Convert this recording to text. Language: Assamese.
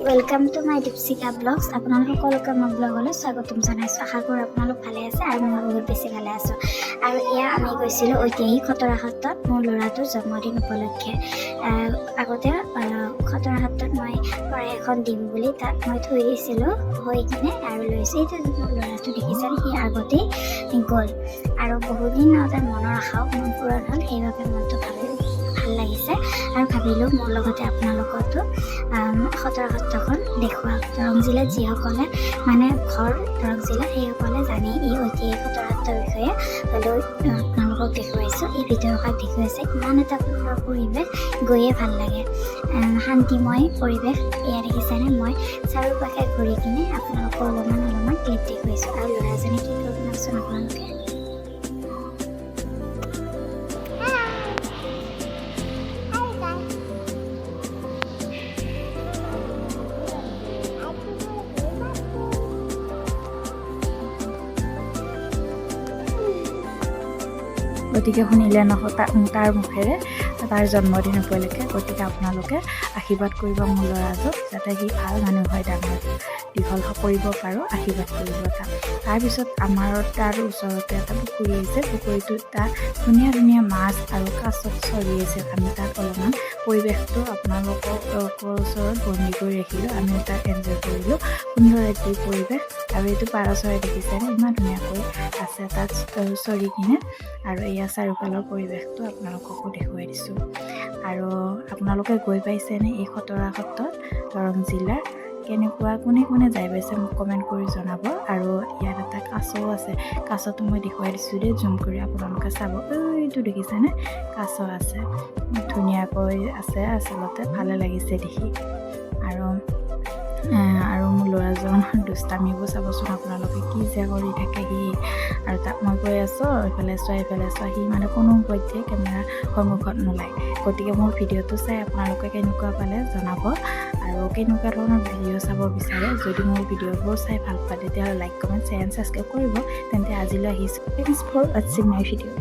Welcome to my Dipshikha Vlogs. আপোনালোক সকলোকে মোৰ ব্লগলৈ স্বাগতম জনাইছোঁ। আশা কৰোঁ আপোনালোক ভালে আছে আৰু মই বহুত বেছি ভালে আছোঁ। আৰু এয়া আমি গৈছিলোঁ ঐতিহাসিক খতৰা সত্ৰত মোৰ ল'ৰাটোৰ জন্মদিন উপলক্ষে। আগতে খতৰা সত্ৰত মই শৰাই এখন দিম বুলি তাত মই থৈ দিছিলোঁ হৈ কিনে আৰু লৈছোঁ। এইটো মোৰ ল'ৰাটো দেখিছেনে? সি আগতেই গ'ল আৰু বহুদিন তাৰ মনৰ আশাও মোৰ পূৰণ হ'ল। সেইবাবে মনটো ভাল ভাল লাগিছে আৰু ভাবিলোঁ মোৰ লগতে আপোনালোকতো খতৰা সত্ৰখন দেখুৱাওক। দৰং জিলাত যিসকলে মানে ঘৰ দৰং জিলাত, সেইসকলে জানে এই ঐতিহাসিক খতৰা সত্ৰৰ বিষয়ে। হ'লেও আপোনালোকক দেখুৱাইছোঁ। এই ভিতৰভাগ দেখুৱাইছে। ইমান এটা সুন্দৰ পৰিৱেশ, গৈয়ে ভাল লাগে, শান্তিময় পৰিৱেশ। এয়া দেখিছেনে? মই চাৰিওপাশে ঘূৰি কিনে আপোনালোকক অলপমান অলপমান ক্লিপ দেখুৱাইছোঁ। আৰু ল'ৰাজনে কি কৰিব শুনকচোন আপোনালোকে। Hi guys. Happy birthday. গতিকে শুনিলে নহ তাৰ মুখেৰে তাৰ জন্মদিন উপলক্ষে। গতিকে আপোনালোকে আশীৰ্বাদ কৰিব মোৰ ল'ৰাটোক, যাতে সি ভাল মানুহ হয়, ডাঙৰ দীঘল কৰিব পাৰোঁ। আশীৰ্বাদ কৰিব তাক। তাৰপিছত আমাৰ তাৰ ওচৰতে এটা পুখুৰী আছে। পুখুৰীটোত তাত ধুনীয়া ধুনীয়া মাছ আৰু কাছ চৰি আছিল। আমি তাত অলপমান পৰিৱেশটো আপোনালোকৰ ওচৰত বন্দী কৰি ৰাখিলোঁ। আমিও তাত এনজয় কৰিলোঁ। সুন্দৰ এটি পৰিৱেশ। আৰু এইটো পাৰ চৰাই দেখিছেনে? ইমান ধুনীয়াকৈ আছে তাত চৰি কিনে। আৰু এয়া চাৰিওফালৰ পৰিৱেশটো আপোনালোককো দেখুৱাই দিছোঁ। আৰু আপোনালোকে গৈ পাইছেনে এই খতৰা সত্ৰত দৰং জিলাৰ? কেনেকুৱা, কোনে কোনে যাই পাইছে মোক কমেণ্ট কৰি জনাব। আৰু ইয়াত এটা কাছও আছে। কাছটো মই দেখুৱাই দিছোঁ দেই জুম কৰি, আপোনালোকে চাব। এইটো দেখিছেনে? কাছ আছে, ধুনীয়াকৈ আছে। আচলতে ভালে লাগিছে দেখি। আৰু মোৰ ল'ৰাজন দুষ্টামিবোৰ চাবচোন আপোনালোকে, কি যে কৰি থাকে সি। আৰু তাক মই কৈ আছোঁ, এইফালে চোৱা, এইফালে চোৱা। সি মানে কোনো পধ্যে কেমেৰাৰ সন্মুখত নোলায়। গতিকে মোৰ ভিডিঅ'টো চাই আপোনালোকে কেনেকুৱা পালে জনাব আৰু কেনেকুৱা ধৰণৰ ভিডিঅ' চাব বিচাৰে। যদি মোৰ ভিডিঅ'বোৰ চাই ভাল পায়, তেতিয়াহ'লে like, comment, share and subscribe কৰিব। তেন্তে আজিলৈ আহিছোঁ। Thanks for watching my video.